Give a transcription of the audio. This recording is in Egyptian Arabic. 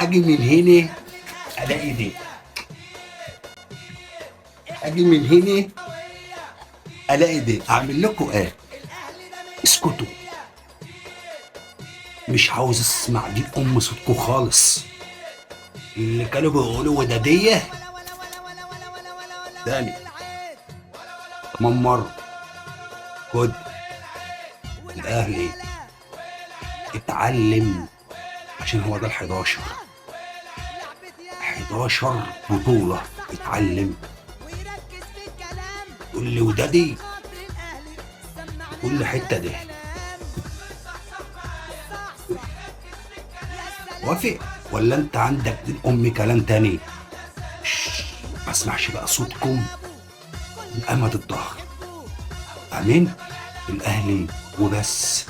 اجي من هنا الاقي دي، اجي من هنا الاقي دي، اعمل لكم ايه؟ اسكتوا، مش عاوز اسمع دي ام صوتكم خالص. اللي كانوا بيقولوا وداديه تاني كمان مرة، خد الاهلي اتعلم، عشان هو ده ال11 11 بطولة. اتعلم تقول لي ودادي كل حتة ده وافق ولا انت عندك دين ام كلام تاني؟ ما اسمعش بقى صوتكم من امد الظهر. امين الاهلي وبس.